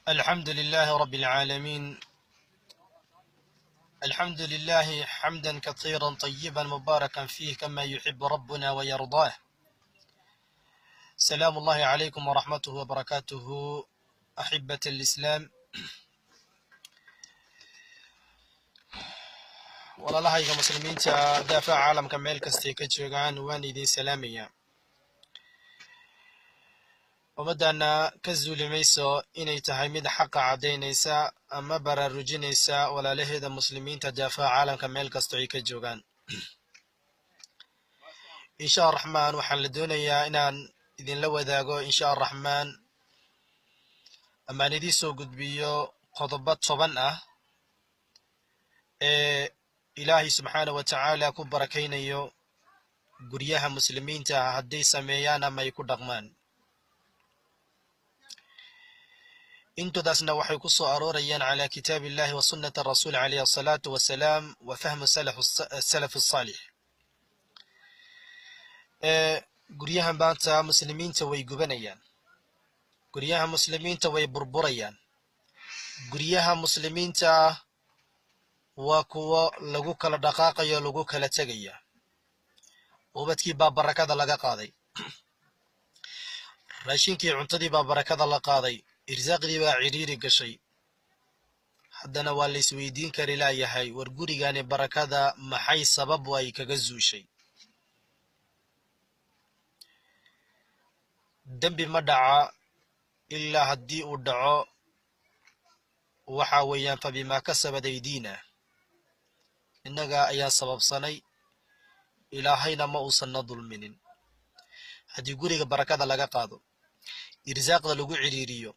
الحمد لله رب العالمين، الحمد لله حمدا كثيرا طيبا مباركا فيه كما يحب ربنا ويرضاه. سلام الله عليكم ورحمته وبركاته أحبة الإسلام. Walaalahayga Muslimiinta daafaca caalamka meel kastay ka joogaan, waan idin salaamaya. Ummadana ka zuulimayso inay tahay mid xaqa caddaynaysa ama baraarujinaysa walaalaheeda Muslimiinta daafaca caalamka meel kasto ay ka joogaan. Insha Araxmaan, waxaan la doonayaa inaan idinla wadaago, insha Araxmaan, amaan idiin soo gudbiyo qodobo 10 ah ee Ilaahay subxaana wa tacaala ku barakaynayo guryaha Muslimiinta hadday sameeyaan ama ay ku dhaqmaan. Intoodaasna waxay ku soo aroorayaan calaa kitaab illahi wa sunnati rasuul calayhi asalaatu wasalaam wa fahmu salaf asaalix. Guryaha maanta Muslimiinta way gubanayaan, guryaha Muslimiinta way burburayaan, guryaha Muslimiinta waa kuwo lagu kala dhaqaaqayo, lagu kala tegaya. Ubadkii baa barakada laga qaaday, raashinkii cuntadii baa barakada la qaaday, irsaaqdii baa cidhiiri gashay. Haddana waa la isweydiin kari laayahay, war gurigani barakada maxay sabab ay kaga zuushay? Dembi ma dhaca ilaa haddii uu dhaco waxa weeyaan fa bimaa kasabad aydiina, innaga ayaa sababsanay, Ilaahayna ma uusan na dulminin. Haddii guriga barakada laga qaado, irsaaqda lagu cidhiiriyo,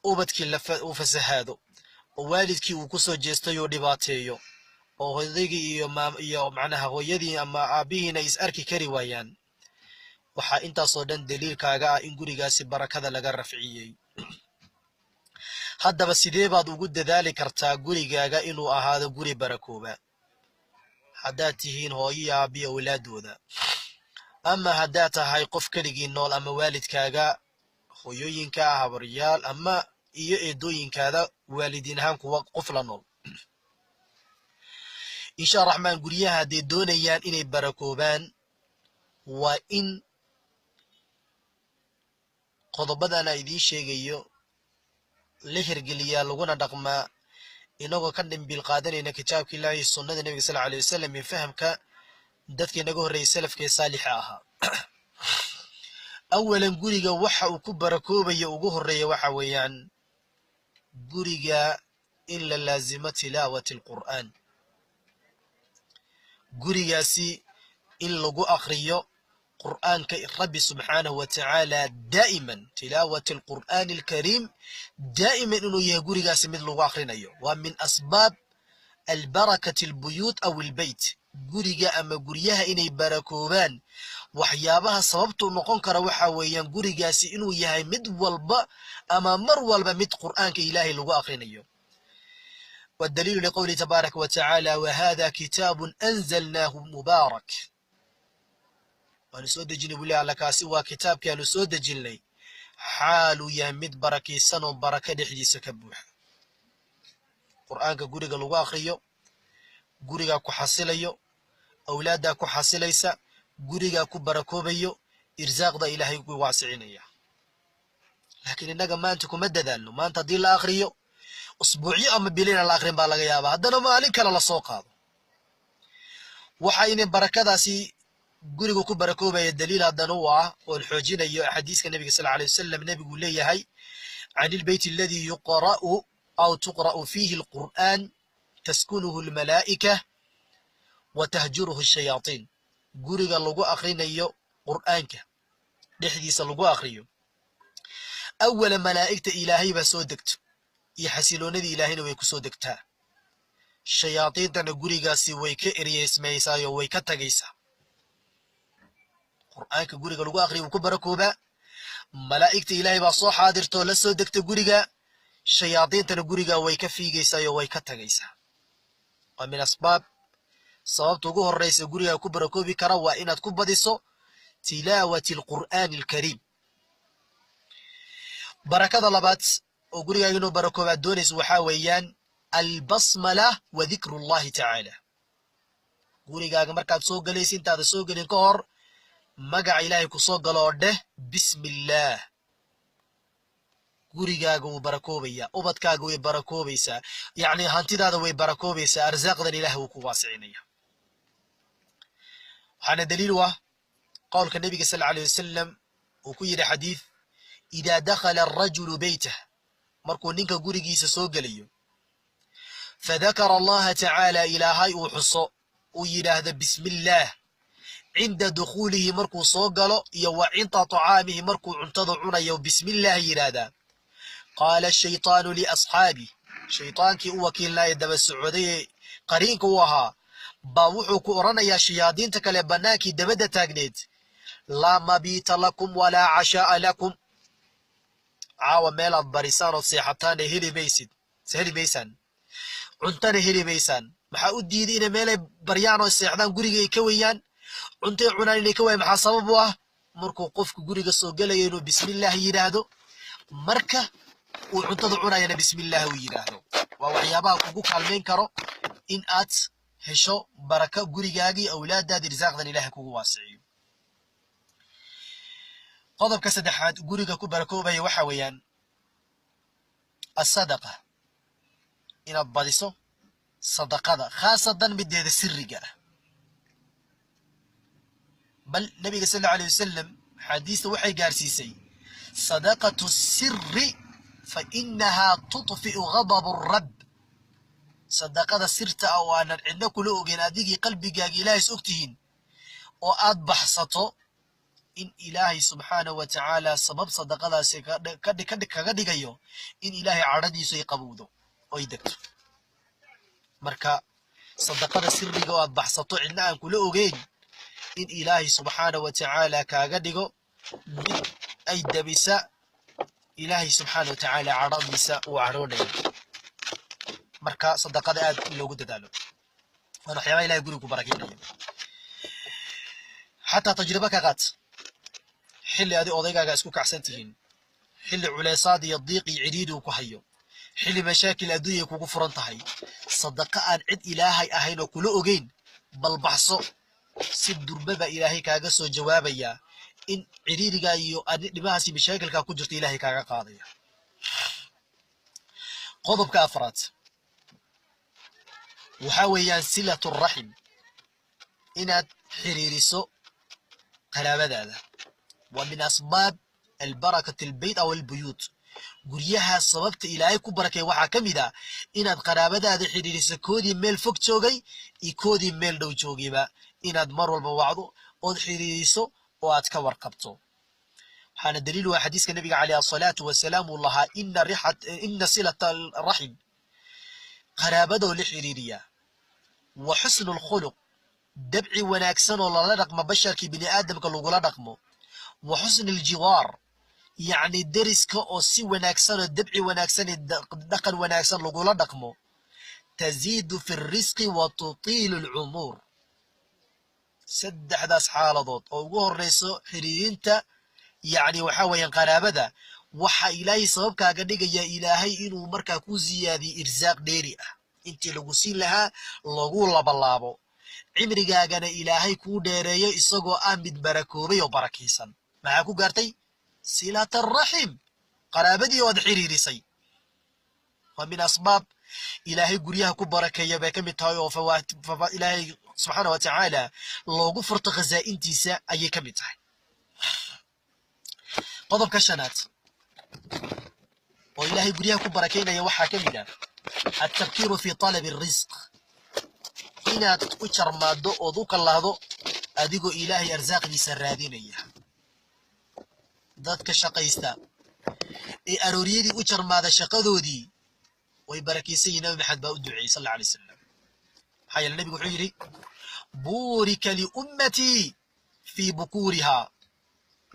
ubadkii uu fasahaado, oo waalidkii uu ku soo jeestay oo dhibaateeyo, oo hodaygii iyo macnaha hooyadii ama aabbihiina is arki kari waayaan, waxaa intaasoo dhan daliilkaaga ah in gurigaasi barakada laga rafciyey. Haddaba sidee baad ugu dadaali kartaa gurigaaga inuu ahaado guri barakooba, haddaad tihiin hooyo iyo aabbiyo awlaadooda, ama haddaad tahay qof keligii nool, ama waalidkaaga hooyooyinka, habaryaal ama iyo eedooyinkaada, waalidiin ahaan kuwa qof la nool? Insha Raxmaan, guryaha hadday doonayaan inay barakoobaan, waa in qodobadana idiin sheegayo la hirgeliyaa laguna dhaqmaa, inagoo ka dhimbiil qaadanayna kitaabka Ilaahi, sunnada Nebiga sal alay wasalam iyo fahamka dadkii naga horreeyey, salafkee saalixa ahaa. Awalan, guriga waxa uu ku barakoobayo ugu horreeya waxa weeyaan guriga in la laazimo tilaawati alqur'aan, gurigaasi in lagu akriyo Qur'aanka Rabbi subxaanahu wa tacaala daa'iman, tilaawati alqur'aani alkariim daa'iman, inuu yahay gurigaasi mid lagu akrinayo. Waa min asbaab albarakati albuyuut aw albeyt. Guriga ama guryaha inay barakoobaan waxyaabaha sababtuu noqon kara waxa weeyaan gurigaasi inuu yahay mid walba ama mar walba mid Qur'aanka Ilaahay lagu akrinayo. والدليل لقوله تبارك وتعالى: وهذا كتاب أنزلناه مبارك. Waanu soo dejinay buu leh Alla, kaasi waa kitaabkii aanu soo dejinay, xaaluu yahay mid barakaysan oo baraka dhexdiisa ka buuxa. Qur'aanka guriga lagu akriyo, gurigaa ku xasilayo, awlaaddaa ku xasilaysa, gurigaa ku barakoobayo, irsaaqda Ilaahay ku waasicinaya. Laakiin innaga maanta kuma dadaalno. Maanta haddii la akriyo, usbuucyo ama bilina la akrin baa laga yaabaa, haddana maalin kale lasoo qaado. Waxa inay barakadaasi guriga ku barakoobaya daliil haddana u ah oon xoojinayo xadiiska Nebiga sal alay wasalam. Nebigu leeyahay: can ilbeyt aladi yuqra'u aw tuqra'u fiihi alqur'aan taskunuhu almalaa'ika wa tahjuruhu ashayaatiin. Guriga lagu akrinayo Qur'aanka dhexdiisa lagu akriyo, awala malaa'igta Ilaahay baa soo degto iyo xasiloonadii Ilaahayna way ku soo degtaa, shayaadiintana gurigaasi way ka eryeysmaysaayo, way ka tagaysaa. Qur'aanka guriga lagu akriyo wuu ku barakoobaa, malaa'igta Ilaahay baa soo xaadirtoo la soo degta guriga, shayaadiintana guriga way ka fiigaysaayo, way ka tagaysaa. Waa min asbaab, sababta ugu horreysa guriga ku barakoobi kara waa inaad ku badiso tilaawati alqur'aani alkariim. Barakada labaad oo gurigaaga inuu barakoobaad doonayso waxaa weeyaan albasmala wa dikru llahi tacaala. Gurigaaga markaad soo galaysa, intaada soo gelin ka hor, magaca Ilaahay ku soo galo oo dheh "Bismi illaah". Gurigaaga wuu barakoobayaa, ubadkaaga way barakoobaysaa, yacni hantidaada way barakoobaysaa, arsaaqdan Ilaah wuu ku waasicinaya. Waxaana daliil u ah qowlka Nebiga sal alla alay wasalam uu ku yidhi xadiis: "Idaa dakhala arajulu beytah", markuu ninka gurigiisa soo gelayo, "fadakara Allaha tacaala", Ilaahay uu xuso, uu yidhaahdo "Bismi illaah" cinda dukhuulihi, markuu soo galo, iyo wa cinda طacaamihi, markuu cuntada cunayo, "Bismi illaah" yidhaahdaa, "qaala ashaytaanu liasxaabih", shaytaankii u wakiilnaa ee daba socday ee qariinka u ahaa baa wuxuu ku odhanayaa shayaadiinta kale bannaankii dabadda taagneed: "Laa mabiita lakum walaa cashaaa lakum", caawa meelaad barisaan ood seexataanna heli maysid, heli maysaan, cuntana heli maysaan. Maxaa u diiday inay meelay baryaan oo seexdaan guriga ay ka weyaan, cuntay cunaan inay ka wayan? Maxaa sabab u ah? Markuu qofku guriga soo gelayo inuu "Bismillaah" yidhaahdo, marka uu cuntada cunayana "Bismillaah" uu yidhaahdo. Waa waxyaabaha kugu kaalmayn karo in aad hesho barako gurigaagii, awlaadaada, irsaaqdan Ilahay kugu waasiciyo. Qodobka saddexaad guriga ku barakoobaya waxa weeyaan asadaqa, inaad badiso sadaqada, khaasatan mideeda siriga ah. Bal Nabiga sal alla alay wasalam axaadiista waxay gaarsiisay: "Sadaqatu siri fa inahaa tudfi'u ghadab rabb". Sadaqada sirta ah oo aanan cidno kula ogeyn, adigii qalbigaaga Ilaahay is ogtihiin, oo aad baxsato, in Ilaahay subxaanahu wa tacaala sabab sadaqadaasi kaga dhigayo in Ilaahay cadhadiisu ay qabowdo oo ay degto. Marka sadaqada siriga oo aad baxsato, cidna aan kula ogeyn, in Ilaahay subxaanahu wa tacaala kaaga dhigo mid ay dabisa Ilaahay subxaana wa tacaala cadhadiisa uu cadhoonayo. Marka sadaqada aad in loogu dadaalo waana waxyaabaha Ilahay guriga ku barakeynayo. Xataa tajribo ka qaad xilli adi odaygaaga isku kacsan tihiin, xilli culeysaad iyo diiq iyo cidhiidhi uu ku hayo, xilli mashaakil adduunya kugu furan tahay, sadaqa aan cid Ilaahay ahayn oo kula ogeyn bal baxso. Si durbaba Ilaahay kaaga soo jawaabayaa in cidhiidhigaa iyo dhibahaas iyo mashaakilkaa ku jirta Ilaahay kaaga qaadaya. Qodobka afraad waxaa weeyaan silatu raxim, inaad xiriiriso qaraabadaada. Waa min asbaab albarakati albeyt aw albuyuut. Guryaha sababta Ilaahay ku barakay waxaa ka mid ah inaad qaraabadaada xidhiiriso, koodii meel fog joogay iyo koodii meel dhow joogayba, inaad mar walba wacdo ood xidhiiriso oo aad ka warqabto. Waxaana daliil u ah xadiiska Nabiga caleyh asalaatu wasalaam uu lahaa: "Ina silata alraxim", qaraabadoo la xiriiriya, "wa xusnu alkhuluq", dabci wanaagsan oo lala dhaqmo basharkii bini aadamka lagula dhaqmo, "wa xusni aljiwaar", yacni deriska oo si wanaagsan oo dabci wanaagsan iyo dhaqan wanaagsan lagula dhaqmo, "taziidu fi alrisqi wa tutiilu alcumuur". Saddexdaas xaaladood oo ugu horeyso xiriirinta, yacni waxaa weeyaan qaraabada, waxa Ilaahay sababkaaga dhigaya Ilaahay inuu markaa ku siyaadiyo irsaaq dheeri ah, intii lagu siin lahaa lagu labalaabo, cimrigaagana Ilaahay kuu dheereeyo isagoo ah mid barakoobay oo barakaysan. Maxaa ku gaartay? Silat araxim, qaraabadii ood xiriirisay, waa min asbaab Ilaahay guryaha ku barakeeya bay ka mid tahay, oo Ilaahay subxaana wa tacaala loogu furto khasaa'intiisa ayay ka mid tahay. Qodobka shanaad oo Ilaahay guryaha ku barakeynaya waxaa ka mid ah altabkiiru fi talabi alrisq, inaad u jarmaaddo ood u kallaahdo adigoo Ilaahay arsaaqdiisa raadinaya. Dadka shaqaysta ee arooryadii u jarmaada shaqadoodii way barakaysan yihin. Nabi Maxamed baa u duceeyey sal alla alay wasalam. Maxaa yeele Nebigu wuxuu yidhi: "Buurika liummatii fii bukuurihaa",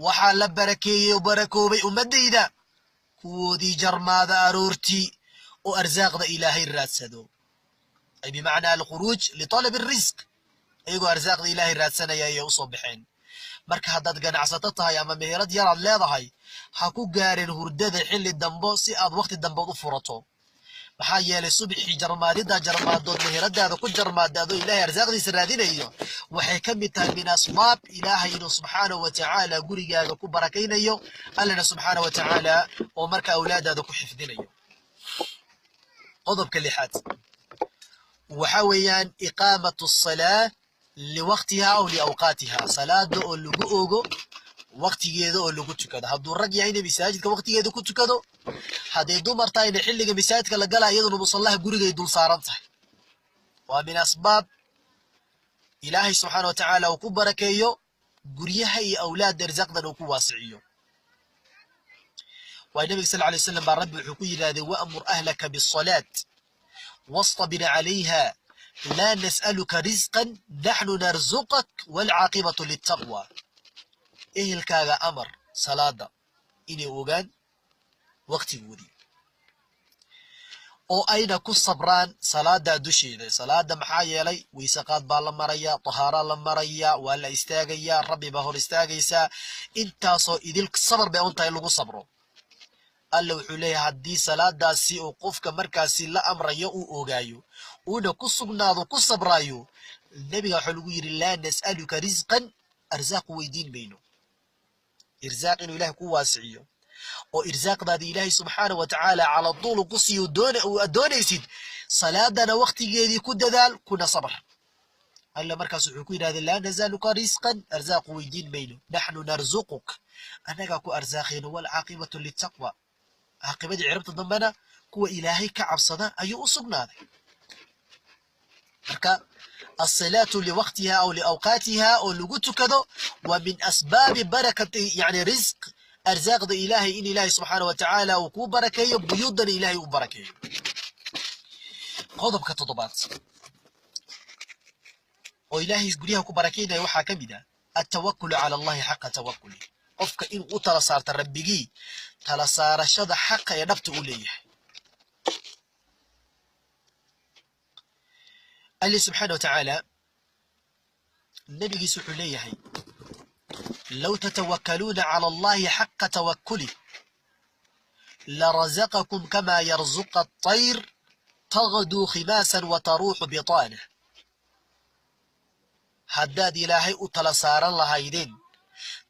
waxaa la barakeeyey oo barakoobay ummaddayda kuwoodii jarmaada aroortii oo arsaaqda Ilaahay raadsado, ay bimacnaa alkhuruuj litalabi alrisq, iyagoo arsaaqda Ilaahay raadsanaya ayay usoo baxeen. Marka haddaad ganacsato tahay ama meherad yaraad leedahay, ha ku gaarin hurdada xilli dambo si aad waqti dambood u furato. Maxaa yeelay subixii jarmaadida jarmaadood meheradaada ku jarmaada adoo Ilaahay arsaaqdiisa raadinayo, waxay ka mid tahay min asbaab Ilaahay inuu subxaanahu wa tacaala gurigaaga ku barakaynayo, Allana subxaanahu wa tacaala oo marka awlaadaada ku xifdinayo. Qodobka lixaad waxa weeyaan iqaamatu asalaa liwaqtiha aw liawqaatiha, salaada oo lagu ogo waqtigeeda oo lagu tukado. Hadduu rag yahayna masaajidka waqtigeeda ku tukado, hadday dumar tahayna xilliga masaajidka la galaa iyaduna musallaha gurigay dul saaran tahay. Waa min asbaab Ilaahay subxaana wa tacaala uu ku barakeeyo guryaha iyo awlaadda, irsaaqdan uu ku waasiciyo. Waay nabiga sal alay wasalam baa Rabbi wuxuu ku yidhahday: "Wa'mur ahlaka bisalaat wastabir calayha, laa nas'aluka risqan, naxnu narzuqak, waalcaaqibatu littaqwa." Ehelkaaga amar salaada inay ogaan waqtigoodii oo ayna ku sabraan salaada dusheeda. Salaada maxaa yeelay waysaqaad baa la marayaa, tahaara la marayaa, waa la istaagayaa, Rabbi baa hor istaagaysaa. Intaasoo idil sabar bay un tahay lagu sabro. Alla wuxuu leeyahay, haddii salaadaasi uu qofka markaasi la amrayo uu ogaayo, uuna ku sugnaado, ku sabraayo, nebiga waxaa lagu yidhi: "Laa nas'aluka risqan", arsaaq weydiin mayno. Irsaaq inuu Ilahay ku waasiciyo oo irsaaqdaadi Ilaahay subxaana wa tacaala cala tuul ku siiyo doonaysid, salaadana waqtigeedii ku dadaal, kuna sabr. Alla markaas wuxuu ku yidhahday: "Laa nasaluka risqan", arsaaq weydiin mayno, "naxnu narzuquk", annagaa ku arsaaqayno, "waalcaaqibatu litaqwa", caaqibadii ciribta dambena kuwa Ilaahay ka cabsada ayuu u sugnaaday. Marka asalaatu liwaqtiha aw liawqaatiha oo lagu tukado waa min asbaabi barakati, yani risq, arsaaqda Ilaahay in Ilaahay subxaana wa tacaala uu kuu barakeeyo, buyuuddana Ilaahay u barakeeyo. Qodobka toddobaad oo Ilaahay guryaha ku barakeynaya waxaa ka mid ah altawakulu cala Allahi xaqa tawakuli, qofka inuu u tala saarta Rabbigii tala saarashada xaqa ee dhabta uu leeyahay. Alle subxaana wa tacaala nabigiis wuxuu leeyahay: "Low tatawakkaluuna cala Allahi xaqa tawakkuli larazaqakum kama yarzuqa atayr tagduu khimaasan wa taruuxu bitaana." Haddaad Ilaahay u tala saaran lahaydeen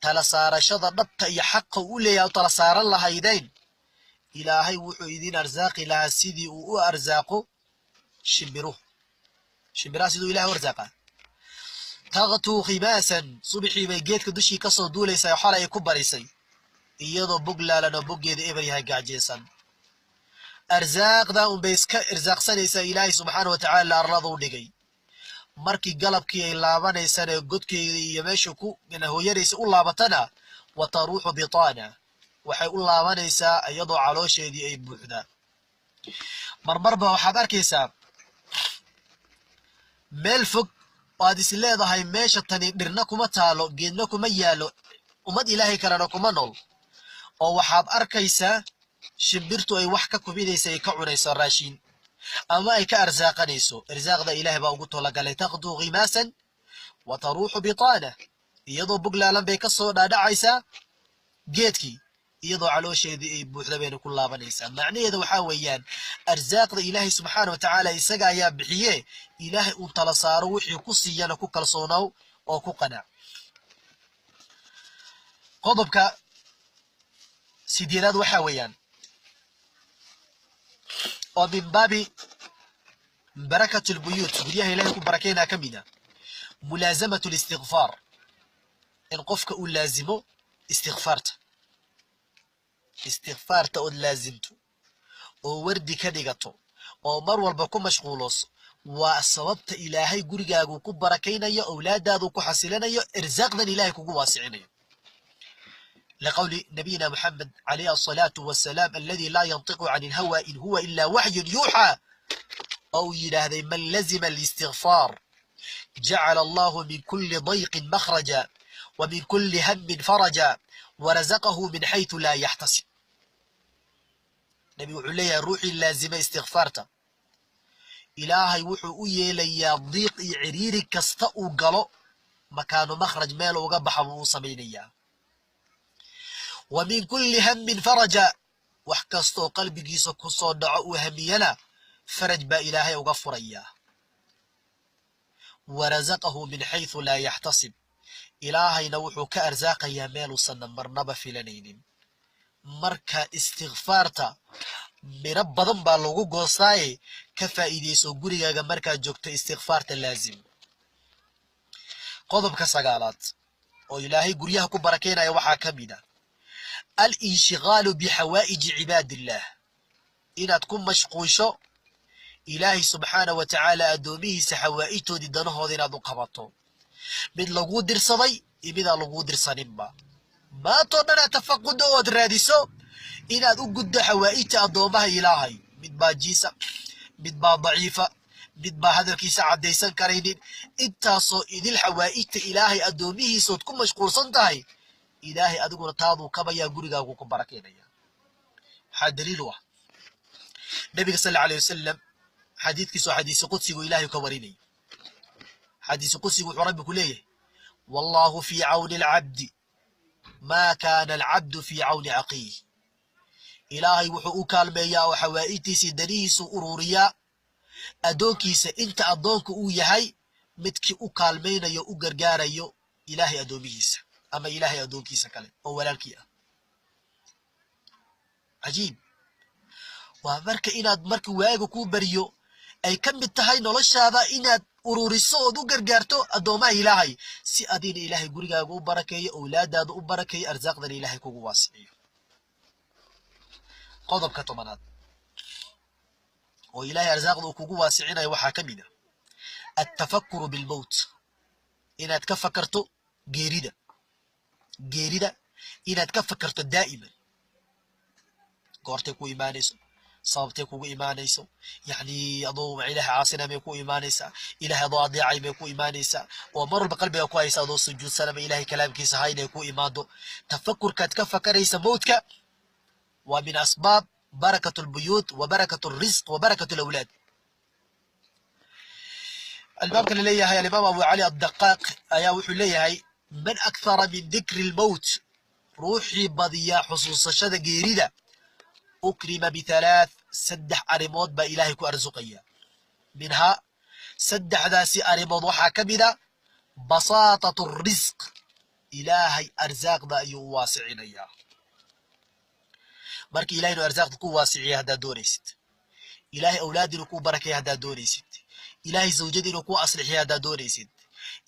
tala saarashada dhabta iyo xaqa u leeyahay u tala saaran lahaydeen, Ilaahay wuxuu idin arsaaqi lahaa sidii uu u arsaaqo shimbiruhu. Shimbiraha siduu Ilahay u arsaaqaa: taqtuu khimaasan, subixii bay geedka dushii ka soo duulaysaa xalay ay ku barisay, iyadoo bog laalan oo boggeeda eber yahay, gaajeysan. Arsaaqdaa unbay iska irsaaqsanaysaa Ilaahay subxaana wa tacaala arlada u dhigay. Markii galabkii ay laabanaysana godkeeda iyo meesha ku hooyanaysa u laabatana, wa taruuxu bitaana, waxay u laabanaysaa iyadoo caloosheedii ay buuxdaa. Marmarba waxaad arkaysaa meel fog oo aad is leedahay meesha tani dhirna kuma taalo, geedna kuma yaalo, ummad Ilaahay kalena kuma nool, oo waxaad arkaysaa shimbirtu ay wax ka kubinaysa, ay ka cunayso raashiin ama ay ka arsaaqanayso. Irsaaqda Ilaahay baa ugu talagalay. Taqduu khimaasan wa taruuxu bitaana, iyadoo boglaalan bay ka soo dhaadhacaysaa geedkii, iyadoo caloosheedii ay buuxda bayna ku laabanaysaa. Macnaheeda waxaa weeyaan arsaaqda Ilaahay subxaana wa tacaala isaga ayaa bixiye. Ilaahay uun tala saaro, wixii ku siiyana ku kalsoonow oo ku qanac. Qodobka sideedaad waxaa weeyaan oo min baabi barakatu lbuyuut, guryaha Ilahay ku barakeynaa ka mid a, mulaasamatu listikfaar, in qofka uu laazimo istikfaarta. Istikfaarta ood laazimto oo wardi ka dhigato oo mar walba ku mashquuloso waa sababta Ilaahay gurigaagu ku barakaynayo, awlaadaadu ku xasilinayo, irsaaqdan Ilahay kugu waasicinayo. لقول نبينا محمد عليه الصلاة والسلام الذي لا ينطق عن الهوى إن هو إلا وحي يوحى أو يلاهذي: "من لزم الاستغفار جعل الله من كل ضيق مخرجا ومن كل هم فرجا ورزقه من حيث لا يحتسب." Nabigu wuxuu leeyahay, ruuxii laazima istikfaarta, Ilaahay wuxuu u yeelayaa diiq iyo ciriiri kasta uu galo Makaanu makhraj, meel uga baxa buu u samaynayaa. Wa min kulli hammin faraja, wax kastoo qalbigiisa ku soo dhaco uu hamiyana faraj baa Ilaahay uga furayaa. Warazaqahu min xaythu laa yaxtasib, Ilaahayna wuxuu ka arsaaqayaa meeluusanna marnaba filanaynin. Marka istikfaarta miro badan baa lagu goostaaye, ka faa'iidayso gurigaaga markaad joogto, istikfaarta laazim. Qodobka sagaalaad oo Ilaahay guryaha ku barakeynaya waxaa ka mid a al-inshigaalu bixawaa'iji cibaadillaah, inaad ku mashquusho Ilaahay subxaana wa tacaala addoomihiisa xawaa'ijtoodii, danahooda inaad u qabato, mid laguu dirsaday iyo midaan laguu dirsaninba. Maantoo dhan aad tafaqudo ood raadiso inaad u guddo xawaa'ijta addoomaha Ilaahay. Mid baa jiisa, mid baa daciifa, mid baa hadalkiisa caddaysan karaynin. Intaasoo idil xawaa'ijta Ilaahay addoomihiisood ku mashquulsan tahay, Ilaahay adiguna taaduu kabayaa, gurigaagu ku barakeynaya. Waxaa daliil u ah Nabiga sal alla alayh wasalam xadiidkiisa oo xadiisi qudsigu Ilaahay ka warinayay. Xadiisi qudsigu wuxuu Rabbi ku leeyahay: "Wallahu fii cawni alcabdi maa kaana alcabdu fii cawni aqiih." Ilaahay wuxuu u kaalmeeyaa oo xawaa'ijtiisii danihiisu ururiyaa addoonkiisa inta addoonka uu yahay midkii u kaalmaynayo, u gargaarayo Ilaahay addoomihiisa ama Ilaahay addoonkiisa kale oo walaalkii ah. Cajiib waa marka inaad marka waaga kuu beriyo ay ka mid tahay noloshaada inaad ururiso ood u gargaarto addoomaha Ilaahay, si adina Ilaahay gurigaaga u barakeeyo, owlaadaada u barakeeyo, arsaaqdana Ilaahay kugu waasiciyo. Qodobka 10aad oo Ilaahay arsaaqda uu kugu waasicinayo waxaa ka mid ah altafakuru bilmowt, inaad ka fakarto geerida, geerida inaad ka fakarto daa'iman, goortay ku imaanayso, sababtay kugu imaanayso. Yacni adoo Ilaahay caasina may ku imaanaysaa, Ilahay adoo adeecay may ku imaanaysaa, oo mar walba qalbiga ku haysa adoo sujuudsan ama Ilahay kalaamkiisa haynay ku imaado. Tafakurkaad ka fakaraysa mowdka waa min asbaab barakat albuyuut wa barakat alrisq wa barakat alawlaad. Albaabka la leeyahay alimaam Abu Cali Addaqaaq ayaa wuxuu leeyahay: "Man akthara min dikri almowt", ruuxii badiyaa xusuusashada geerida, "ukrima bithalaath", saddex arrimood baa Ilaahay ku arsuqaya. Minhaa, saddexdaasi arrimood waxaa ka mid a basaatatu risq, Ilaahay arsaaqda ayuu u waasicinayaa. Marka Ilahay inuu arsaaqda ku waasiciya haddaad doonaysid, Ilaahay awlaad inuu ku barakeeya haddaad doonaysid, Ilaahay zawjada inuu ku aslixiya haddaad doonaysid,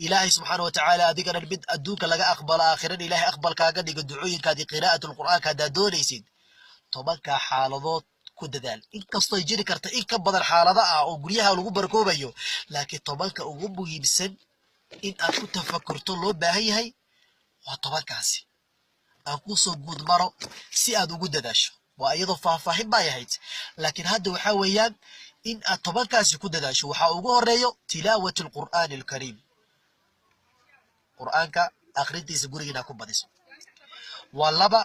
Ilaahay subxaana wa tacaala adigana mid adduunka laga aqbalo, aakhirana Ilaahay aqbal kaaga dhigo ducooyinkaadii, qiraa'at lqur'aanka haddaad doonaysid, 10-kaa xaaladood ku dadaal. Inkastoo ay jiri karta in ka badan xaalado ah oo guryaha lagu barakoobayo, laakiin 10-ka ugu muhiimsan in aad ku tafakurto loo baahan yahay waa 10-kaasi aan kusoo guud maro si aad ugu dadaasho. Waa iyadoo faahfaahin bay ahayd, laakiin hadda waxaa weeyaan in aad 10-kaasi ku dadaasho. Waxaa ugu horeeyo tilaawat alqur'aani alkariim, Qur'aanka akhrintiisa guriga inaad ku badiso. Waa laba,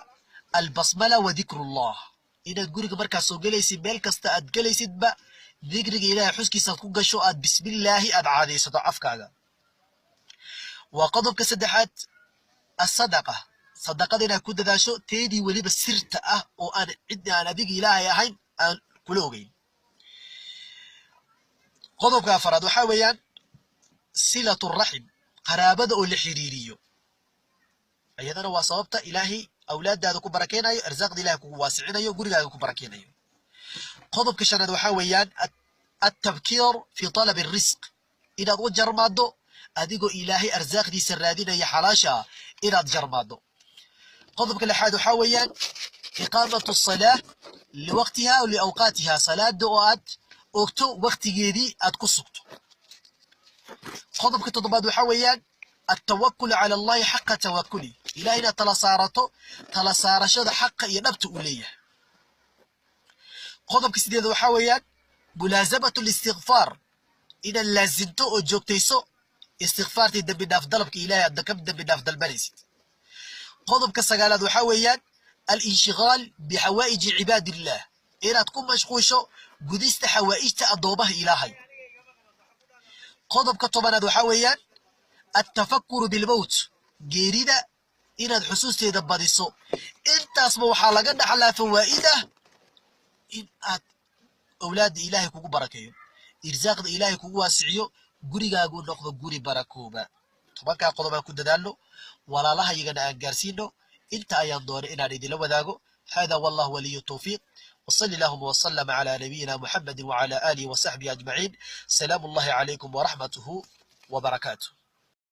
albasmala wa dikrullah, inaad guriga markaad soo gelaysid, meel kasta aad gelaysidba, dikriga Ilahay xuskiisa aad ku gasho, aad bismillaahi aad caadaysato afkaaga. Waa qodobka saddexaad, asadaqa, sadaqada inaad ku dadaasho, teedii weliba sirta ah oo aan cid aan adiga Ilaahay ahayn aan kula ogeyn. Qodobka afaraad waxaa weeyaan silatu raxim, qaraabada oo la xiriiriyo. Iyadana waa sababta Ilaahay awlaadaada ku barakeynayo, arsaaqda Ilahay kugu waasicinayo, gurigaaga ku barakeynayo. Qodobka shanaad waxaa weeyaan altabkiir fi talabi risq, inaad u jarmaado adigoo Ilaahay arsaaqdiisa raadinaya xalaasha ah inaad jarmaado. Qodobka lixaad waxaa weeyaan iqaamatu asalaa liwaqtiha aw liawqaatiha, salaada oo aad ogto waqtigeedii aad ku sugto. Qodobka toddobaad waxaa weeyaan altawakul cala Allahi xaqa tawakuli, Ilahay inaad tala saarato tala saarashada xaqa iyo dhabta uu leeyahay. Qodobka sideeda waxaa weeyaan mulaasamatu listikfaar, inaad laasimto oo joogtayso istikfaartii, dembi dhaaf dalabka Ilahay aad ka dembi dhaaf dalbanaysid. Qodobka sagaalaad waxaa weeyaan alinshigaal bixawaa'iji cibaadiillah, inaad ku mashquusho gudista xawaa'ijta addoomaha Ilaahay. Qodobka 10aad waxaa weeyaan Altafakuru bilmowt, geerida inaad xusuusteeda badiso. Intaasba waxaa laga dhaxlaa fawaa'id ah in aad awlaadda Ilaahay kugu barakeeyo, irsaaqda Ilaahay kugu waasiciyo, gurigaagu noqdo guri barakooba. 10-kaa qodob aan ku dadaalno, walaalahayagana aan gaarsiino. Inta ayaan doonay inaan idinla wadaago. Hada wallahu waliyu tawfiiq. وصل اللهم وسلم على نبينا محمد وعلى آله وصحبه أجمعين. سلام الله عليكم ورحمته وبركاته.